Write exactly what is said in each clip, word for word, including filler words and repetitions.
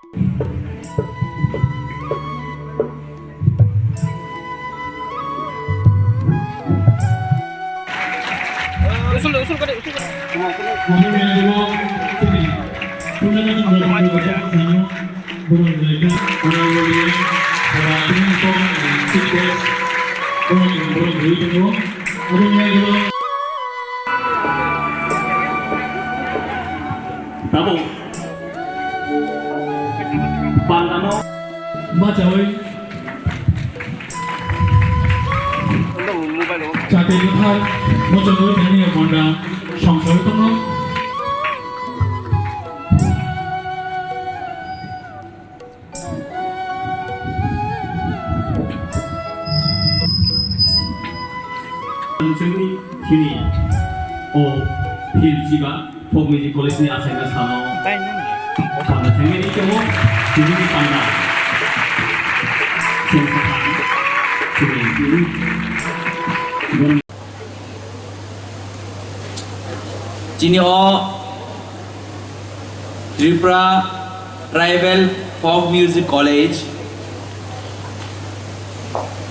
Usul, usul kare, usul kare. Tabuk. Pandano. Bachawi. Chate kwthar, mochongwi thani panda, songsawi tongo. Chini o field chiba. Folk Music College ni achaima sano. Bai nang. Sano thangwi temo, tini ni panda. Sengkha. Tini ni. Chini o Tripura Tribal Folk Music College.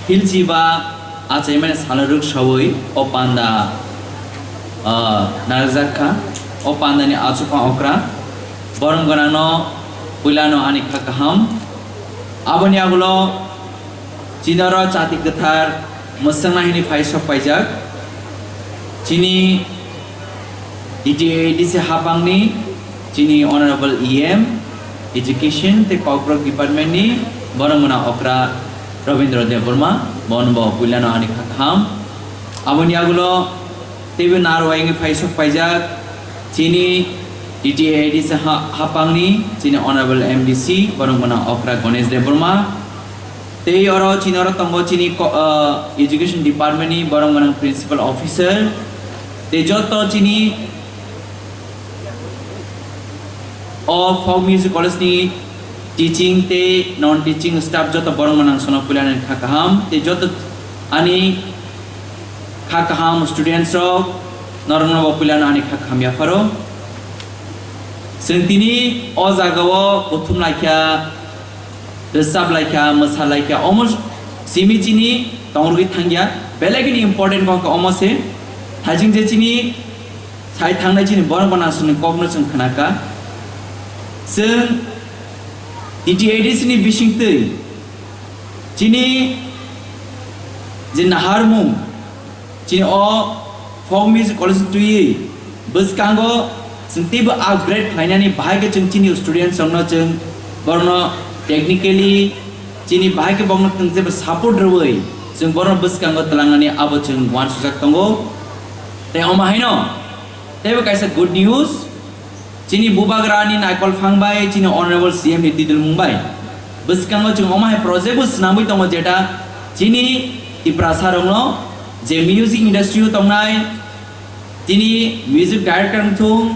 Hilchiba achaimani salo rwksawi o panda, ah, narwkjak kha. O pandani achukma okra. Borom gwnangno puilano ani kha kaham. Aboni agulo chini oro chati kwthar mwswkna hini phai sok paijak. Chini D T A D C hapangni chini Honorable E M, Education tei Kokborok Department ni borok mwnang okra Rabindra Debbarma, bono bo puilano ani kha kaham. Aboni agulo teibo narwai wngwi phai sok paijak chini D T A D C ha-, hapangni chini Honorable M D C, borok mwnang okra Ganesh Debbarma. Tei oro chini oro tongo chini ko-, ah, Education Department ni borok mwnang Principal Officer. Tei joto chini o Folk Music College ni teaching tei non teaching staff joto borok mwnang sono puilani kha kaham. Tei joto ani kha kaham students rok norokno bo puilano ani kha kaham yapharo. Chwng tini o jagao kuthum laikha. Rwchap laikha, mwsa laikha, omo simi chini tongrogwi thangya, belai kheno important wngkha omo se. Thajing je chini sai thangnai chini borok gwnang songni kokno chwng khnakha. Chwng D T A D C ni bisingtwi chini je naharmung, chini o Folk Music College twiwi bwskango chwng teibo upgrade khlainani bahai khe chwng chini students rokno chwng borokno technically chini bahai khe borokno chwng jeba support rwui chwng borokno bwskango twlangnani abo chwng uansukjak tongo. Tei omo haino teibo kaisa good news. Chini bubagrani naikol phang bai chini Honorable C M ni twidulmung bai bwskango chwng omo hai project bo swnamwi tongo, jeta chini Tiprasa rokno je music industry o tongnai, chini music director wngthung,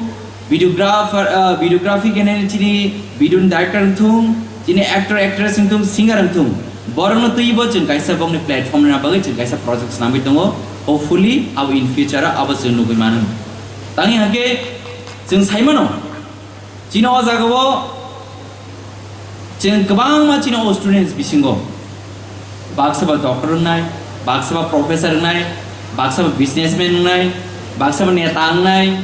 videographer, ah, videography khe nai chini video ni director wngthung, chini actor actress wngthung, singer wngthung, borokno twibo chwng kaisa bokni platform rwna bagwi chwng kaisa project swnamwi tongo. Hopefully abo in future o abo chwng nugwi mano. Tangwi hwnkhe chwng saimano, chini o jagao chwng kwbangma chini o students bisingo baksa ba doctor wngnai, baksa ba professor wngnai, baksa ba businessman wngnai, baksa ba neta wngnai,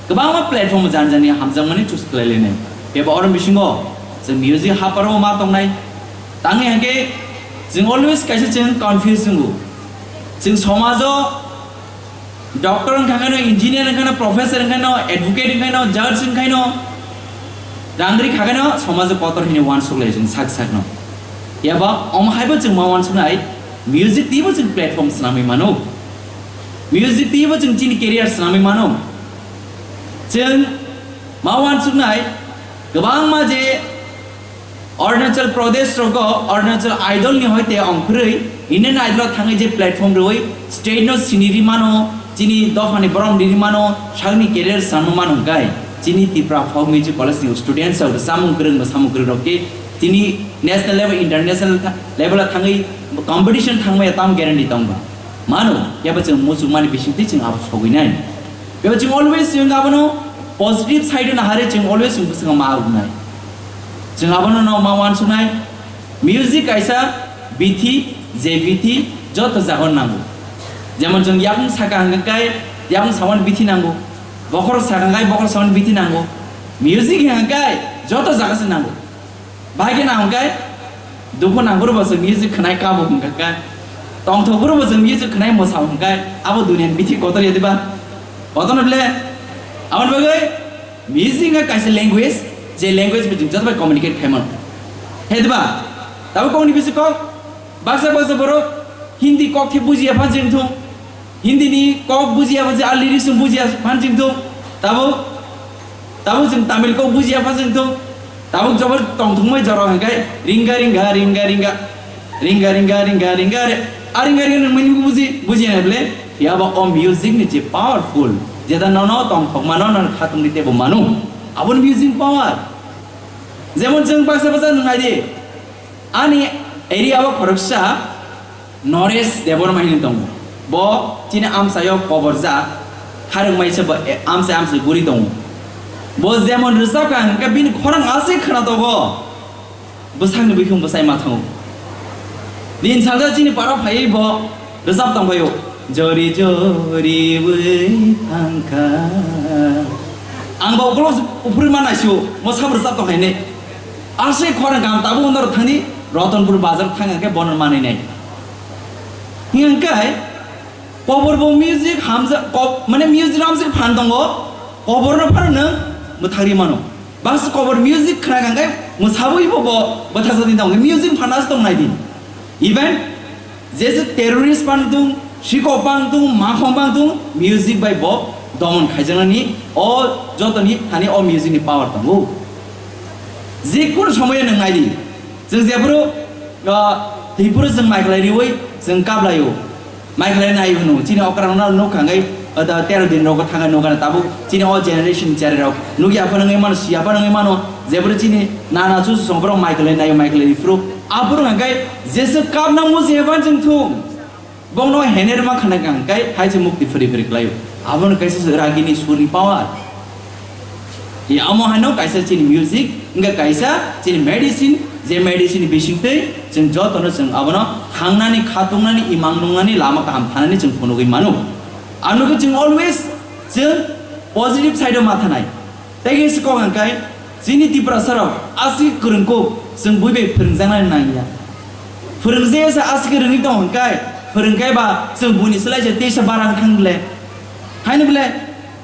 kwbangma platform o jani jani hamjakmani choose khlai lainai. Eba oro bisingo chwng music haparo ma tongnai. Tangwi hwnkhe chwng always kaisa chwng confuse wngo. Chwng somajo Doctor wngkha khaino, engineer wngkha khaino, professor wngkha khaino, advocate wngkha khaino, judge wngkha khaino, rang ri kha khaino, somajo kotor hini uansuk lai chwng sak sakno. Yaba omo haibo chwng ma uansuknai, music twibo chwng platform swnamwi mano. Music twibo chwng chini career swnamwi mano. Chwng ma uansuknai, kwbangma je Arunachal Pradesh rogo Arunachal Idol ni hoite ongkhorwi Indian Idol o thangwi je platform rwui state no siniri mano, chini dophani borom riri mano, sakni career sanma mano hwnkhe chini Tipra Folk Music College ni students rok samung kwrwng bo samung kwrwng rok khe chini national level, international tha-, level o thangwi competition thangmaya tamo guarantee tongba mano, yaba chwng muchungmani bisingtwi chwng abo sogwinai. Bebo chwng always chwng abono positive side o naharwi chwng always chwng bwskango ma rwnai. Chwng abono no ma uansuknai, music kaisa bithi, je bithi joto jagon nango. Jemon chwng yakung saka hwnkhe kai yakung samani bithi nango, bokhorok saka hwnkhe bokhorok samani bithi nango. Music hwnkhe kai joto jaga se nango. Bahai khe nang hwnkhe dukhu nangphuru bo chwng music khwnai kabo hwnkha khe, tongthokphuru bo chwng music khwnai mwsa hwnkhe abo duniani bithi kotor ya diba? Kotor no ble? Aboni bagwi music wngkha kaisa language, je language bai chwng joto bai communicate khai mano. He diba? Tabuk kokni bisi kok, baksa baksa borok Hindi kok khe bujiya phan chwng thung. Hindi ni kok bujiya phan chwng, a lyrics chwng bujiya phan chwng thung. Tabuk, tabuk chwng Tamil kok bujiya phan chwng thung. Tabuk jobo tongthokmai jorok hwnkhe ringa ringa ringa ringa, ringa ringa ringa ringa re. A ringa ringa nang mani buji, bujiya na ble? Phiya ba o music ni je powerful, jeta nono tongthokma no, nono khatungdi tebo manu. Aboni music power. Jemon chwng baksa baksa nung nai di. Ani area o khoroksa Naresh Debbarma hinwi tongo. Bo chini amchaio koborjak, kharwngmai se bo, e, amchai amchai guri tongo. Bo jemon rwchapkha hwnkhe bini khorang aswk khwnatok o. Bwsakni buikhe bwsai ma thango. Din salsa chini para phaiwi bo rwchap tongbaio. Jori jori wi thangkha. Ang bo ukolog uphuri ma naisio, mo sabo rwchap tongkha hinwi. Aswk khorang kaham tabuk unorok thani Ratanpur bazar thang hwnkhe bono manwi nai. Hingkhe kobor bo music hamjak, ko-, mane music hamjak phan tongo, kobor no phano nwng mwthangri mano. Bangsa kobor music khna kangkhe mwsabwi bo bo bwthajak di tongo, music phano aswk tong nai di. Even jesa terrorist pang tung, sikok pang tung, makhong pang tung, music bai bo domon khaijaknani o jotoni thani o music ni power tongo. Jekunu somoyo nwng nai di, chwng jephuru, ah, thwipuru chwng mai khlai riwi chwng kap laio. Mai khlai nai hwno, chini okra no nuk kha ngai, ah, da tero din rogo thangai nuk gana tabuk chini o generation chari rok nuk ya phano ngai mano, siya phano ngai mano, jephuru chini nana chuchu songkhoro mai khlai nai, mai khlai riphuru. Aphuru hwnkhe jesa kapna musi heban chwng thung. Bongno hener ma khana kang kai hai se mukti phuri phuri khlaio. Abono kaisa se ragini suri power. Ye amo haino kaisa chini music, wngkha kaisa chini medicine, je medicine bisingtwi chwng jotono chwng abono hangnani, khatungnani, imang nungnani lama kaham thanani chwng phunugwi mano. Ano khe chwng always chwng positive side o ma thanai. Tei khe se kok hwnkhai, chini Tiprasa rok aswk kwrwngkuk chwng bui bai phwrwngjaknani nangya. Phwrwngjaya se aswk rwngwi tong hwnkhai, phwrwngkhai ba chwng buini slai se teisa bara wng thang le. Haino bwle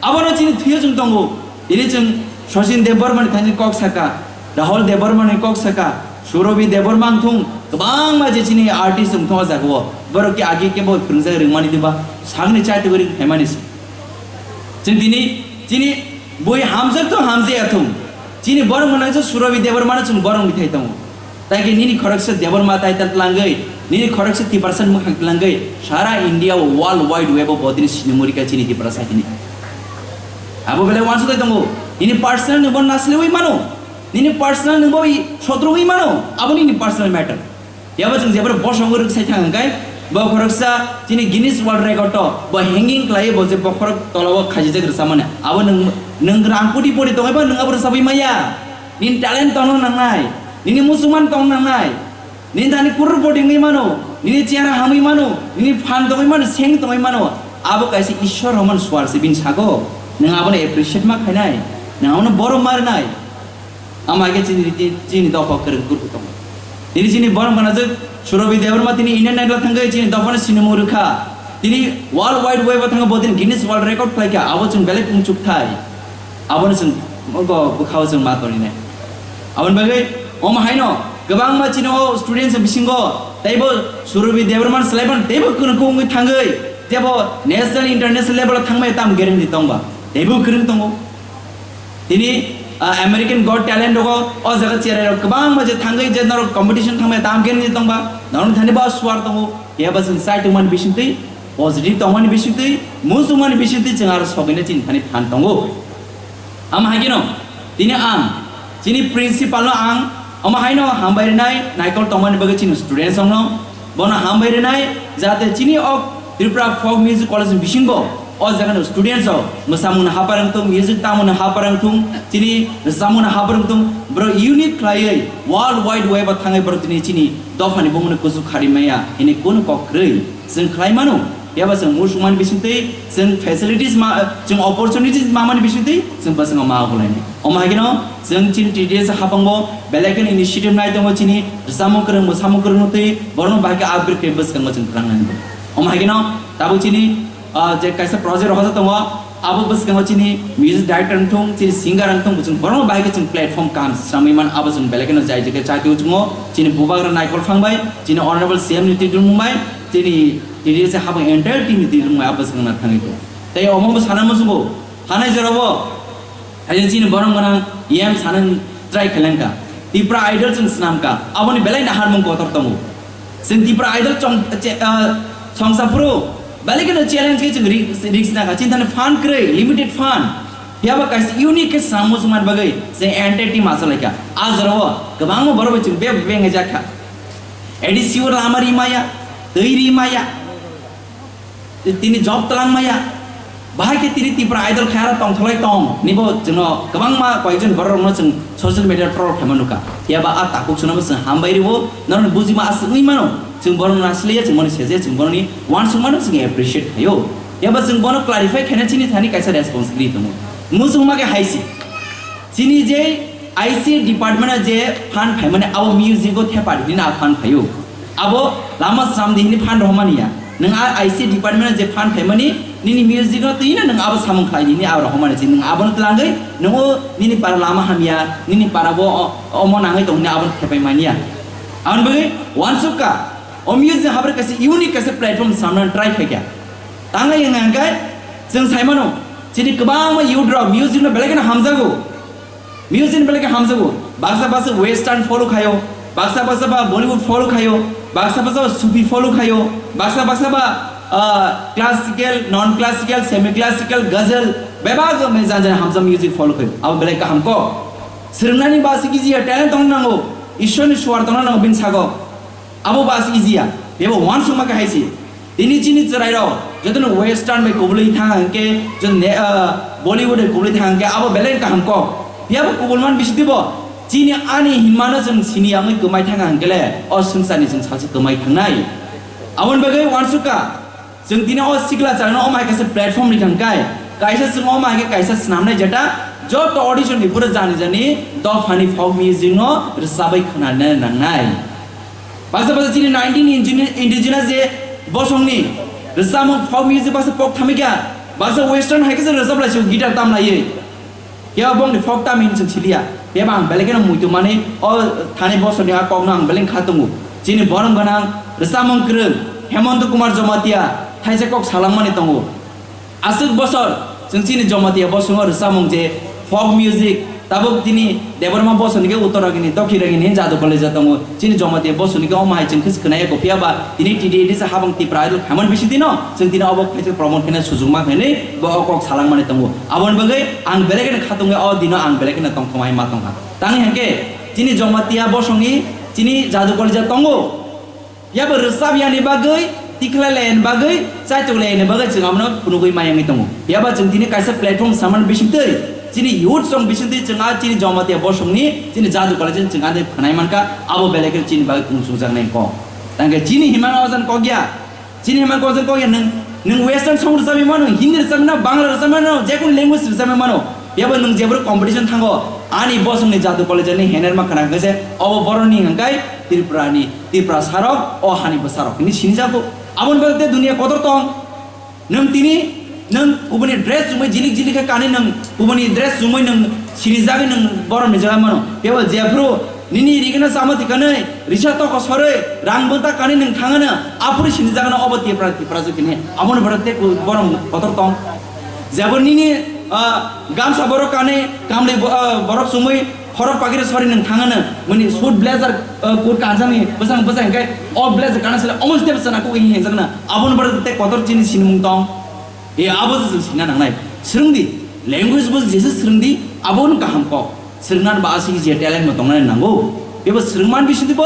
abono chini thwio chwng tongo. Tini chwng Sachin Debbarma ni thani kok saka, Rahul Debbarma ni kok saka, Surabhi Debbarma wng thung, kwbangma je chini artist wng thung o jaga o. Borok khe agi khe bo phwrwngjak rwngmani diba, sakni chaitugwi rwng phaimani se. Chwng tini, chini bui hamjak thung, hamjaya thung. Chini borok mwnang se Surabhi Debbarma no chwng borok ni thai tongo. Tai khe nini khoroksa Debbarma title tlangwi, nini khoroksa Tiprasa mwkhang tlangwi, sara India o world wide web o bodini sinimurika chini Tiprasa hini. Abo belai uansuk tai tongo. Nini personal ni bo naslewi mano. Nini personal ni bo i sotro wi mano. Abo nini personal matter. Yabo chwng jephru bosongo rwksai thang hwnkhe, bo khoroksa chini Guinness World Record o bo hanging khlaiwi bo je bokhorok tola o khajijak rwchapmani. Abo nwng, nwng rang koti pori tongwi ba nwng abo rwchapwi maya. Nini talent tongna nangnai, nini muchungman tongna nangnai, nini thani crorepoti wngwi mano, nini chehra hamwi mano, nini phan tongwi mano, seng tongwi mano. Abo kaisa Ishwar Roman Swar se bini sago. Nwng abono appreciate ma khainai, nwng abono borom ma rwnai. Ama khe chini riti, chini dopha kwrwng kurku tongo. Tini chini borom gana jwk Surabhi Debbarma tini Indian Idol thangwi chini dophano sinimung rwkha. Tini World Wide Web o thangwi bo tini Guinness World Record khlaikha. Abo chwng belai kung chukthai. Abono chwng ogo bwkhao chwng ma tolinai. Aboni bagwi omo haino kwbangma chini o students bisingo teibo Surabhi Debbarma swlaiban teibo kwrwng kung wngwi thangwi teibo national international level o thangmaya tam guarantee tongba. Teibo kwrwng tongo. Tini, ah, American Got Talent rogo o jaga cherai rok kwbangma je thangwi je norok competition thangmaya tam khe ni tongba, norok thani ba suar tongo, phiya ba chwng chai tongmani bisingtwi, positive tongmani bisingtwi, muchungmani bisingtwi chwng aro sogwino chini thani phan tongo. Ama hai kheno, tini ang, chini principal no ang, ama haino hambai rwnai, naikol tongmani bagwi chini students rokno, bono hambai rwnai, jate chini o Tripura Folk Music College ni bisingo, O jaga no students rok mwsamung no haphar wngthung, music tamo no haphar wngthung, chini rwchapmung no haphar wngthung, borok unique khlaiwi world wide web o thangwi borok tini chini dophani bumung no kuchuk khari maya hini kunu kok kwrwi chwng khlai mano. Phiya ba chwng muchungmani bisingtwi, chwng facilities ma, chwng opportunities mamani bisingtwi chwng bwskango ma ogolainai. Omo hai kheno chwng chini T D S haphango belai kheno initiative nai tongo chini rwchapmung kwrwng, mwsamung kwrwng twi borokno bahai khe upgrade khe bwskango chwng twlang nai. Omo hai kheno tabuk chini ah, je kaisa project rohorjak tongo, abo bwskango chini music director wngthung, chini singer wngthung, bo chwng borokno bahai khe chwng platform kaham swnamwi man, abo chwng belai kheno jai jai khe chati uchungo, chini bubagra Naikol Phang bai, chini honorable C M ni twi dulmung bai, chini T D S hapang entire team ni twi dulmung bai abo bwskango na thangwi tongo. Tei omo bo sana muchungo, hanai jorao bo, hai chini borok gwnang yem sanang try khailangkha. Tipra Idol chwng swnamkha. Aboni belai naharmung kotor tongo. Chwng Tipra Idol chong-, che-, ah, chongsa phuru belai kheno challenge khe chwng ri-, risk nakha. Chini thani fund kwrwi, limited fund. Phiya ba kaisa unique khe swnam muchungmani bagwi chwng entire team achalaikha. A jorao kwbangma borok bai chwng bebak bebak wngjakha. A D C o lama ri maya, twi ri maya. Tini job twlang maya. Bahai khe tini Tipra Idol khai aro tongtholai tong. Nibo chwngno kwbangma koyekjon borok rokno chwng social media troll khaima nukha. Phiya ba a takhuk chwngno bo chwng hambai rwo, norokni bujima aswk wngwi mano. Chwng bono nasliya, chwng bono seje, chwng bono ni uansukmano chwng appreciate khaio. Phiya ba chwng bono clarify khaina chini thani kaisa responsibility tongo. Muchungma khe hai se. Chini je I C department o je fund phaimani abo music o thepa rini a fund phaio. Abo lama swnam di hini fund rohormani ya. Nwng a I C department o je fund phaimani nini music no twi no nwng abo samung khlai di hini abo rohormani se nwng abono twlangwi nwng o nini para lama hamya nini para bo o-, omo nangwi tong hini abono thepai mani ya. Aboni bagwi uansuk kha o music habre kaisa unique kaisa platform samna try khaikha. Tangwi wngkha hwnkhe chwng saimano chini kwbangma youth rok music no belai kheno hamjago. Music belai khe hamjago. Baksa baksa western follow khaio, baksa baksa ba Bollywood follow khaio, baksa baksa ba Sufi follow khaio, baksa baksa ba, ah, classical, non classical, semi classical, ghazal, bebak jan jan hamjak music follow khaio. Abo belai kaham kok. Swrwngnani ba se easy ya, talent tongna nango, Ishwarni suar tongna nango bini sago. Abo ba se easy ya. Bebo uansukma khe hai se. Tini chini chwrairok jotono western bai kubulwi thang hwnkhe, joto ne-, ah, Bollywood bai kubulwi thang hwnkhe abo belai kaham kok. Phiya bo kubulman bisi twibo chini ani hinmano chwng sini yangwi kwmai thang hwnkhe le o swngcharni chwng salsa kwmai thangnai. Aboni bagwi uansukha chwng tini o sikla chwraino omo hai kaisa platform rikha hwnkhe kaisa chwng omo hai khe kaisa swnamnai jeta joto audition ni phuru jani jani dophani folk music no rwchabwi khwnanai nangnai. Baksa baksa chini nineteen injini-, indigenous je bosongni rwchapmung folk music baksa pok thamikha, baksa western hai khe se rwchap lai se guitar tam laiwi. Phiya bongni folk tam hin chwng siliya. Phiya ba ang belai kheno muitu mani o thani bosorni a kokno ang belai kha tongo. Chini borom gwnang rwchapmung kwrwng Hemanta Kumar Jamatia thaisa kok salangmani tongo. Aswk bosor chwng chini Jamatia bosongo rwchapmung je folk music, tabuk tini Debbarma bosoni khe Uttaragini, Dokkhinagini hin jadu college tongo. Chini Jamatia bosoni khe omo hai chwng khe se khwnai ya ko, phiya ba tini T D A D se habang Tipra Idol khaimani bisi dino chwng tini obo khaisa promote khaina sujukma khainwi bo o kok salangmani tongo. Aboni bagwi ang belai kheno kha tongwi o dino ang belai kheno tongthoma hai ma tongkha. Tangwi hwnkhe chini Jamatia bosongni chini jadu college tongo. Yaba rwchap yani bagwi, tikhlai layani bagwi, chaitok layani bagwi chwng abono phunugwi mayangwi tongo. Yaba chwng tini kaisa platform samani bisingtwi, chini youth song bisingtwi chwng a chini Jamatia bosongni, chini jadu college chwng ani khwnai mankha, abo belai khe chini bagwi kungsukjaknai kok. Tangkhe chini himano ojan kok ya, chini himano ojan kok ya nwng, nwng western song rwchapwi mano, Hindi rwchapwi mano, Bangla rwchapwi mano, jekunu language rwchapwi mano. Yabo nwng jeboro competition thango, ani bosongni jadu college ni henerma khna khe se, obo boroni hwnkai Tripura ni, Tripura sarok, o hani bwsarok hinwi sinijago. Aboni bagwi te duniya kotor tong. Nwng tini, nwng kubuni dress chumui jilik jilik khe kani nwng kubuni dress chumui nwng sinijagwi nwng borok ni jaga mano. Tebo jephru nini rigino chama tikanwi, risa toko sorwi, rang bwta kani nwng thangano, aphuru sinijagano obo Tripura, Tripura jwk hini. Aboni bagwi te ku-, borok kotor tong. Jebo nini, ah, gamsa borok kani, kamli bo-, ah, borok chumui, Khorok pagiri sori nwng thangano, muni suit blazer, uh, coat kanjani bwsang bwsang khe o blazer kana sile omo step sana kugui hinjakna. Aboni bar te kotor chini sinimung tong. E abo se chwng sina nangnai. Swrwngdi, language bo jesa swrwngdi, abo no kaham kok. Swrwngnan ba aswk je talent no tongnai nango. Bebo swrwngman bisingtwi bo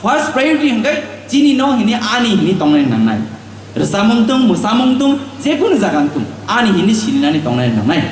first priority hwnkhe chini no hini ani hini tongnai nangnai. Rwchapmung tong, mwsamung tong, jekunu jaga wng tong, ani hinwi sininani tongnai nangnai.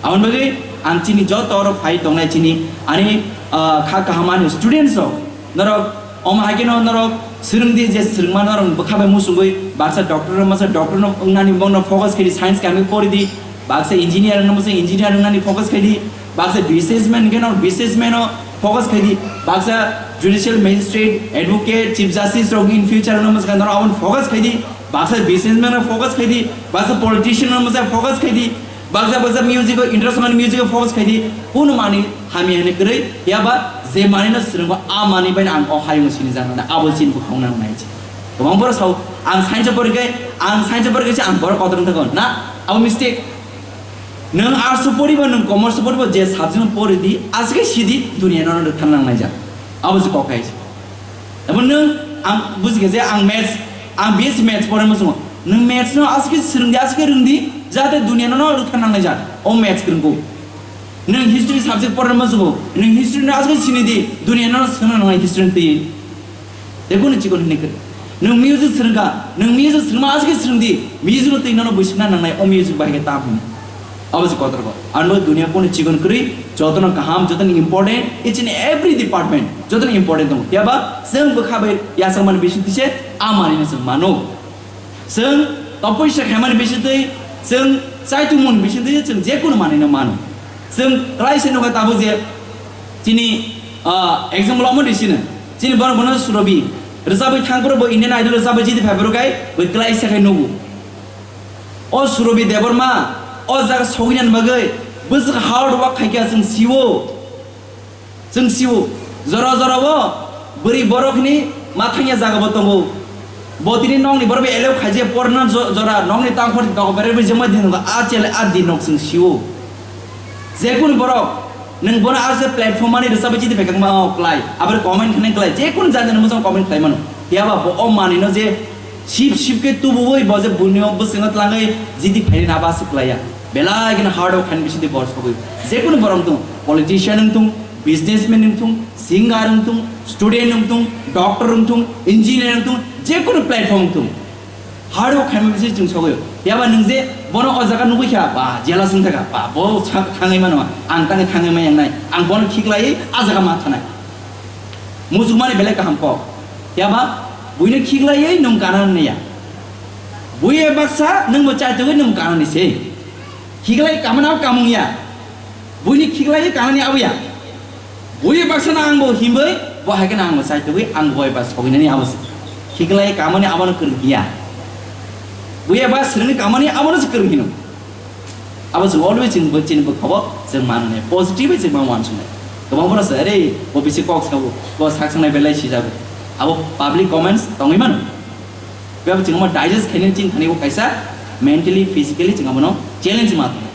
Aboni bagwi ang chini joto oro phai tongnai chini ani, ah, kha kaham ani students rok, norok omo hai kheno norok swrwng di, je swrwngma norok bwkha bai muchungwi baksa doctor no, masa doctor no wngnani bongno focus khaidi, science kami pori di, baksa engineer wngna muchung engineer wngnani focus khaidi, baksa businessman hwnkhe norok businessman o focus khaidi, baksa judicial magistrate, advocate, chief justice rok in future wngna muchung norok aboni focus khaidi, baksa businessman o focus khaidi, baksa politician wngna muchung focus khaidi, baksa baksa music o interest wngmani music o focus khaidi, kunu manwi hamya hinwi kwrwi, phiya ba je manwino swrwngo a manwi bai ang o hayung sinijak nang abo chini bwkhao nang nai se. Kwbang borok sao, ang science o pori khe, ang science o pori khe se ang borok kotor wng thangkho. Na, abo mistake. Nwng arts o poribo, nwng commerce o poribo, je subject no pori di, aswk khe sidi, duniya no rwkha nang naijak. Abo se kok hai se. Abo nwng, ang buji khe je ang maths, ang B S C maths pore muchungo. Nwng maths no aswk khe swrwng di, aswk khe rwng di, jate duniya no rwkha nang naijak. O maths kwrwng kho. Nwng history subject porna muchungo, nwng history no aswk sini di, duniya no swngna nangnai history no twi. Tei kunu chikon hinwi kwrwi. Nwng music swrwngkha, nwng music swrwngma aswk swrwng di, music no twi nono buisingna nangnai, o music bai khe tam hwnwi. Abo se kotor ko. Ano duniya kunu chikon kwrwi, jotono kaham, jotono important, each and every department, jotono important tongo. Phiya ba, chwng bwkha bai yachakmani bising twi se, a manwino chwng mano. Chwng topoi se khaimani bisingtwi, chwng chaitungmung bisingtwi chwng jekunu manwino mano. Chwng kwlai se nukha tabuk je chini, ah, example omo di sino. Chini borok bono Surobi. Rwchabwi thang phuru bo Indian Idol rwchabwi jiti phai phuru khai bo kwlai se khai nugo. O Surobi Debbarma o jaga sogwinani bagwi bwswk hard work khaikha chwng sio. Chwng sio, jora jora o bwrwi borok hwnwi ma thangya jaga bo tongo. Bo tini nokni borok bai eleo khaijak porno jo-, jora nokni tangkhor ni dogo berwi jemai din a chele a din nok chwng sio. Jekunu borok nwng bono a je platform ani rwchapwi chini phaikha ma o klai. Aboni comment khnai klai. Jekunu jani nwng mosong comment khlai mano. Phiya ba bo o manwino je sip sip khe tubuwi bo je buino bwskango twlangwi jiti phaini na ba se klaiya. Belai kheno hard work khaini bisingtwi bor sogwi. Jekunu borok wng tong, politician wng tong, businessman wng thung, singer wng thung, student wng thung, doctor wng thung, engineer wng thung, jekunu platform wng thung, hard work khaima bising chwng sogwi. Phiya ba nwng je bono o jaga nugwi kha, ba jealous wng thaka, ba bo sa-, thangwi mano, ang tangwi thangwi ma yang nai, ang bono khiklaiwi a jaga ma thanai. Muchukmani belai kaham kok. Phiya ba buino khiklaiwi nwng kana nai ya. Buiya baksa nwng bo chaitugwi nwng kana ni se. Khiklai kamana kamung ya. Buini khiklai kanani abo ya. Bui baksano ang bo himbai, bo hai kheno ang bo chaitugwi, ang boi ba sogwinani abo se. Khiklai kamani abono kwrwng hiya. Buiya ba swrwngni kamani abono se kwrwng hino. Abo chwng always chini bo, chini bwkhao chwng manwi positive chwng ma uansuknai. Kwbang borok se, "Are, bo bisi kok sabo, bo sak sangnai belai sijago." Abo public comments tongwi mano. Bebo chwng omo digest khainani chini thani bo kaisa mentally, physically chwng abono challenge ma tongwi.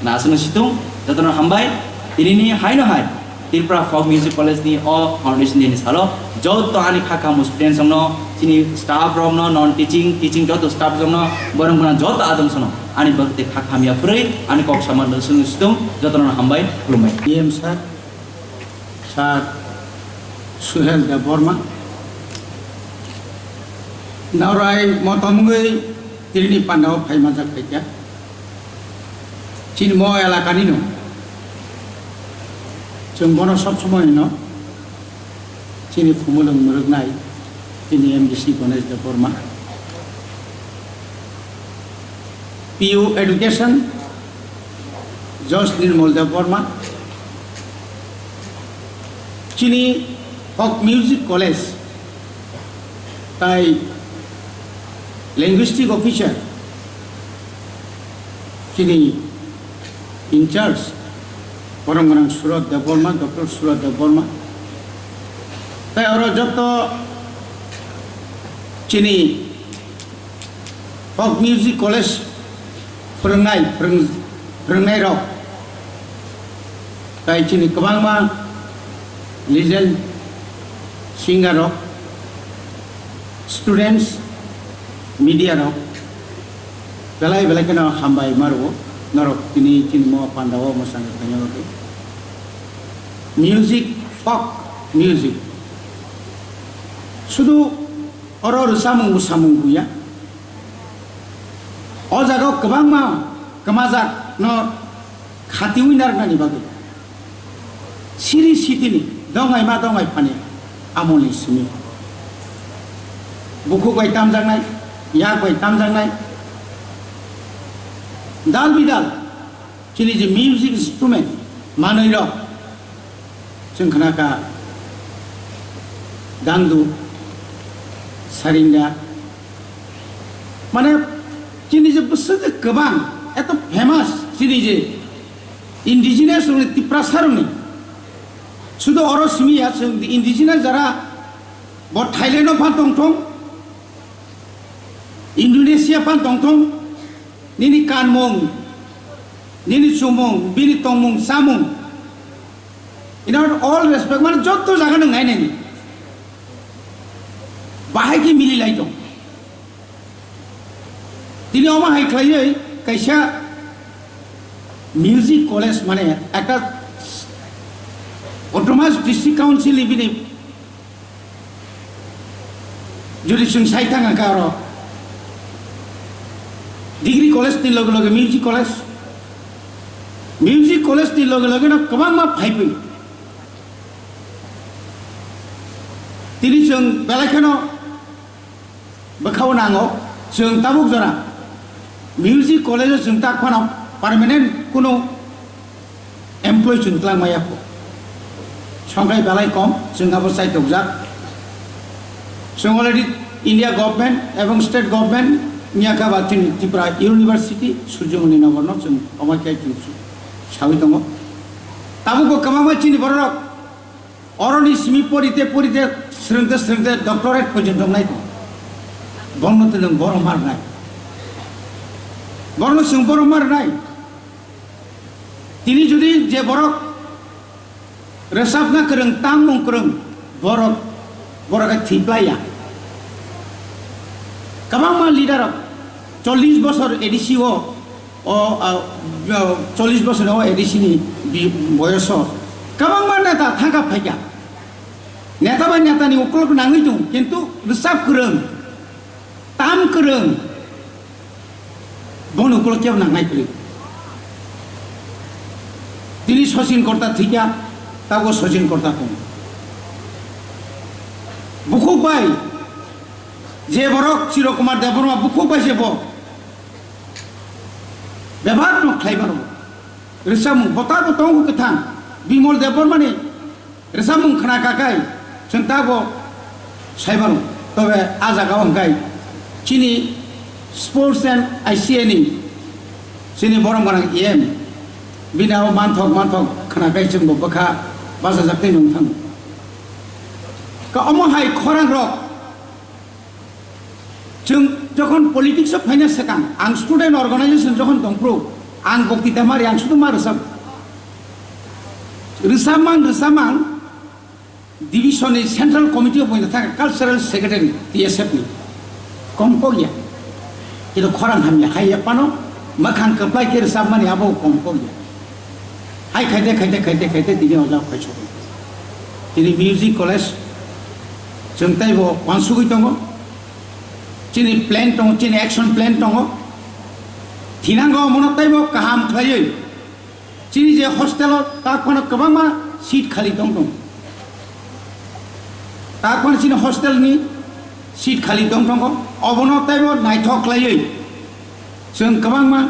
Na aswkno situng, jotono hambai. Tinini haino hai Tripura Folk Music College ni o Foundation Day ni salo joto ani kha khamu students rokno, chini staff rokno, non teaching, teaching joto staff rokno, borok gwnang joto adamsono ani bagwi tei kha khamya phurwi ani kok samano aswkno situng, jotono hambai, khulumbai. D M sir, sir Suhel Debbarma, Naurai motom wngwi tinini pandao phai manjak phaikha. Chini mo elakani no, chwng bono sob somoi no chini khumulwng mwrwknai chini M D C Ganesh Debbarma, P U Education Josh Nirmal Debbarma, chini Folk Music College tai Linguistic Officer, chini in charge, borok gwnang Surot Debbarma, Doctor Surot Debbarma, tai oro joto chini Folk Music College phwrwngnai, phwrwng-, phwrwngnairok, tai chini kwbangma legend singer rok, students, media rok, belai belai kheno hambai ma rwo norok tini chini mo pandao mwsang khaina bagwi. Music, folk music, sudu oro rwchapmung bwsamung buya. O jaga o kwbangma kwmajak no khatiwi narwknani bagwi siri sitini dongai ma dongai phani amoni simi bukhuk bai tamjaknai, yak bai tamjaknai, dal bidal chini je music instrument manwi rok chwng khna kha dangdu, sarinda, mane chini je bwswk je kwbang eto famous chini je indigenous rokni Tiprasa rokni sudu oro simi ya chwng indigenous jara bo Thailand o phan tongthong, Indonesia phan tongthong, nini kanmung, nini chumung, bini tongmung chamung, in all respect mane jotto jaga nang nai nai bahai ki mili lai tong. Tini omo hai khlaiwi kaisa music college mane ekta autonomous district council ni bini jodi chwng sai thang kha oro degree college ni loge loge music college, music college ni loge loge no kwbangma phaiphai tini chwng belai kheno bwkhao nango chwng tabuk jora music college o chwng tak phano permanent kuno employee chwng twlang maya kho. Songkhai belai kom chwng abo chai tokjak. Chwng already India government ebong state government niya kha ba chini Tripura University Surjomoni Nagar no chwng omo khe chwng sawi tongo. Tabuk bo kwbangma chini borok Oroni simi porite porite srengte srengte doctorate porjonto nai ko. Bono tele borom mar nai. Bono sung borom mar nai. Tini jodi je borok resapna kereng, tangmung kereng, borok, borok thiplaya. Kabangma leader rok chollish bosor A D C o, o, a, o, chollish bosor o A D C ni bi-, boyoso. Kabangma neta thangka phaika. Neta bai neta ni ukulok nangwi tong, kintu resap kereng, tam kereng, bono ukulok kebo nangnai kwrwi. Tini Sachin Korta thikya, tago Sachin Korta tong. Bukhuk bai, je borok Chiro Kumar Debbarma bukhuk bai se bo bebak no khlai mano. Resap bota bo tongo kwthang, Bimol Debbarma ni Rwchapmung khna kha khai chwng tabuk sai mano. Tobe a jaga o hwnkhe chini sports and I C A ni chini borom gwnang E M bini abo manthok manthok khna khai chwng bo bwkha bachajak tei nung thango. Ka omo hai khorang rok Chwng jokhon politics o phaina swkang, ang student organization jokhon tongphuru, ang boktita mari, ang sudu ma rwchap. Rwchapmang, rwchapmang, division ni central committee o poina thang cultural secretary T S F ni. Kom kok ya. Kito khorang hamya, hai ya pano, makhang kwplai khe rwchapmani abo kom kok ya. Hai khaite, khaite, khaite, khaite, tini o jaga phai sokha. Tini music college, chwng teibo uansugwi tongo. Chini plan tongo, chini action plan tongo. Thinango omono teibo kaham khlaiwi. Chini je hostel o tak phano kwbangma seat khali tong tongo. Tak phano chini hostel ni seat khali tong tongo. Obono teibo naithok khlaiwi chwng kwbangma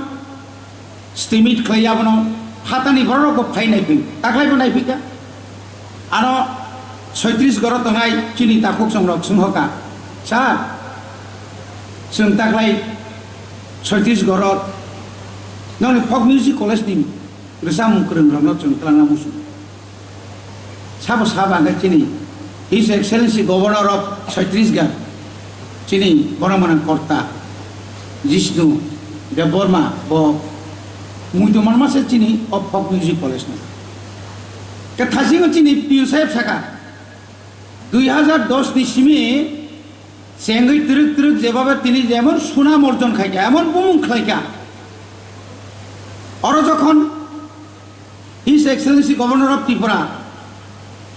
Stimit khlai abono phatani borok bo phai nai phi, taklai bo nai phi kha. Ano soitris goro tongnai chini takhuk songrok sung hoka, "Sir, chwng taklai soitris goro noni folk music college ni rwchapmung kwrwng rokno chwng twlangna muchung." Sabo sabo hwnkhe chini His Excellency Governor of Chhattisgarh, chini borok mwnang Korta Jishnu Debbarma bo muitu manma se chini o folk music college no. Ke thasingo chini P U saheb saka dui hazar dos ni simi chengwi twrwk twrwk jebaba tini jemon sunam orjon khaikha, emon bumung khlaikha. Oro jokhon His Excellency Governor of Tripura,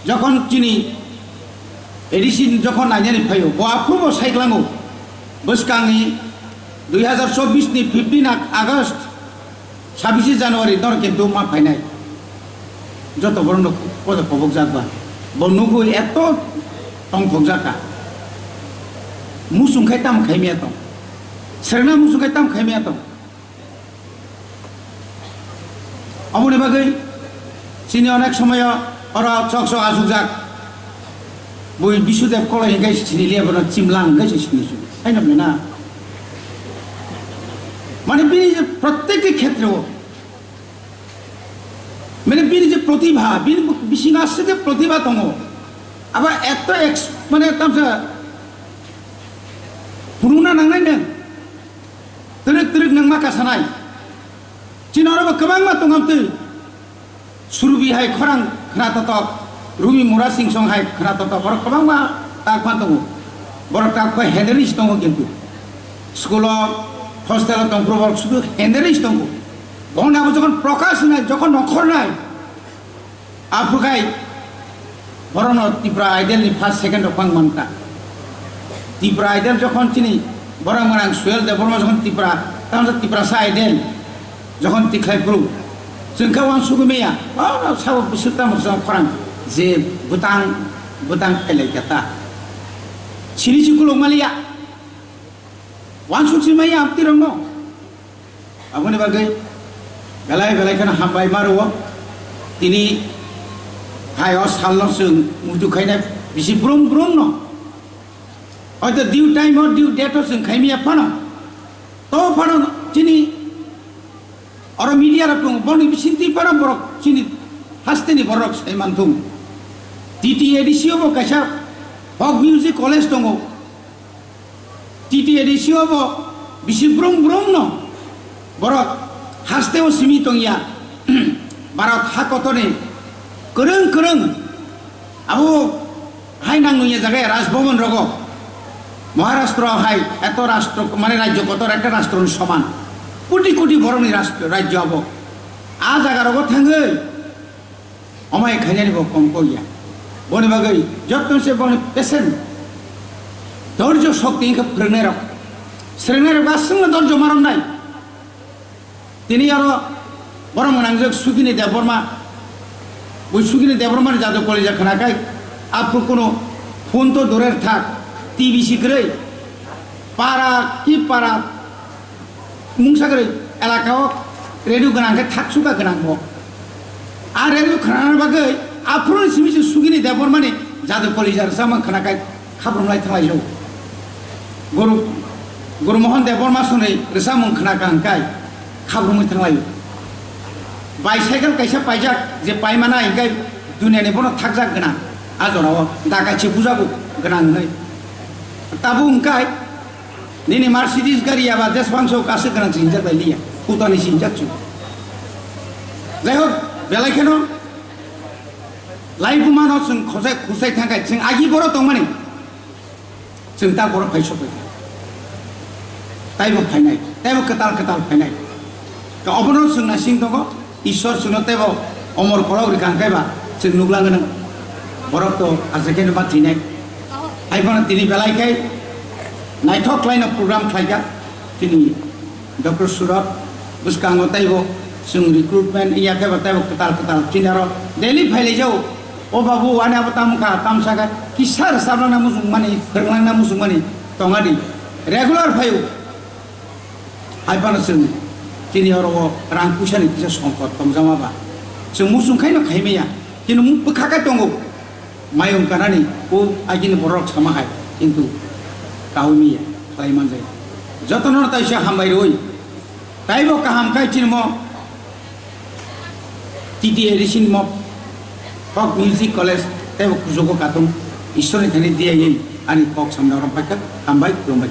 jokhon chini A D C jokhon nainani phaio, bo aphuru bo saiklango, bwskangni Dui hazar chobbish ni fifteen Ag-, August, sabbish January nor kintu ma phainai. Joto borok no kodo kobok jak ba. Bo nugui eto tongthok jaka. Musung khai tam khaimya tong. Serna musung khai tam khaimya tong. Aboni bagwi chini onek somoyo oro chok chok achukjak. Bui Bisudev Koloi hinkhe sini liya bono chimlang hinkhe se sini su. Haino mena. Mane bini je prottekti khetreo, mane bini je protibha, bini bisingo aswk je protibha tongo. Abo eto ex-, mane tamsa phunukna nangnai nang. Twrwk twrwk nangma kasanai. Chini oro bo kwbangma tongam twi. Surubi hai khorang khna totok, Rumi Mura Sing Song hai khna totok, borok kwbangma tak phan tongo. Borok tak phai henderwi se tongo kintu. School o, hostel o tongphuru borok sudu henderwi se tongo. Bohon abo jokhon prokash nai, jokhon nokhor nai, Aphuru khai borokno Tripura Idol ni first, second rok phang mankha. Tripura Idol jokhon chini borok mwnang Suel Debbarma jokhon Tripura, tamsa Tiprasa Idol jokhon tikhlai phuru, chwng khe uansugwi maya, o sabo bwswk tamo khorang je bwtang, bwtang khailai kha ta. Sini si kuluk maliya, uansuk si maya amtwi rokno. Aboni bagwi belai belai kheno hambai ma rwo. Tini hai o salno chwng muitu khainai bisi brum brum no. Hoito due time o due date o chwng khaimya phano. To phano chini oro media rok tongo, boni bisingtwi phano borok chini hasteni borok sai manthung. T T A D C o bo kaisa folk music college tongo. T T A D C o bo bisi brum brum no borok haste o simi tongya. Bharat ha kotorni kwrwng kwrwng abo hai nang nungya jaga Raj Bhavan rogo. Maharashtra hai eto rashtra mane rajyo kotor ekta rashtra ni soman. Koti koti borok ni rashtra, rajyo abo. A jaga rogo thangwi Omai khainani bo kom kok ya. Boni bagwi jotto se boni patient, dhorjo, shokti wngkha phwrwngnairok. Swrwngnairok aswkno dhorjo ma romnai. Tini aro borok mwnangjak Sugini Debbarma. Bui Sugini Debbarmani jadu kolija khwnakhai aphuru kunu phone to durer thak, T V si kwrwi. Para ki para Mungsa kwrwi elaka o radio gwnang khe thak suka gwnang bo. A radio khwnana bagwi aphuru ni simi se Sugini Debbarmani jadu kolija rwchapmung khwnakhai khabrumlai thanglaijao. Guru, Guru Mohan Debbarma songni rwchapmung khwnakha hwnkhe khabrumwi thanglaio. Bicycle kaisa paijak je paimana hwnkhe duniani bono thakjak gwnang. A jorao dakachi bujago gwnang hwnwi. Tabuk hwnkhe Nini Mercedes gari aba jesbang so kasik gwnang sinjak bai liya. Kutani sinjak chu. Jai hok, belai kheno laibuma no chwng khosai khusai thangkai chwng agi boro tongmani. Chwng ta boro phai sokbai. Taibo phainai, taibo kwtal kwtal phainai. Ka obono chwng nasing tongo. Ishwar chwngno teibo omor kolok rwkha hwnkhe ba chwng nuklang gwnang. Borok to achaikhe no ma thwinai. Hai phano tini belai khe naithok khlaino program khlaikha chini Doctor Surot. Bwskango teibo chwng recruitment wngya khe ba teibo kwtal kwtal chini aro daily phailaijao. O babu, ani abo tamo kha, tamsa kha, kisa rwchapnangna muchungmani, phwrwngna muchungmani tongadi. Regular phaio. Hai phano chwng chini oro o rang puisa ni kisa songkot tongjama ba. Chwng muchung khaino khai maya. Chini mung bwkha khe tongo. Mayung kanani o agini borok sama hai. Kintu kaui maya khlai manjai. Jotono taisa hambai rwi. Taibo kaham khai chini mo T T A D C ni mo Folk Music College taibo kujogo katung. Ishwar ni thani diya ani kok samna rom paikha. Hambai, khulumbai.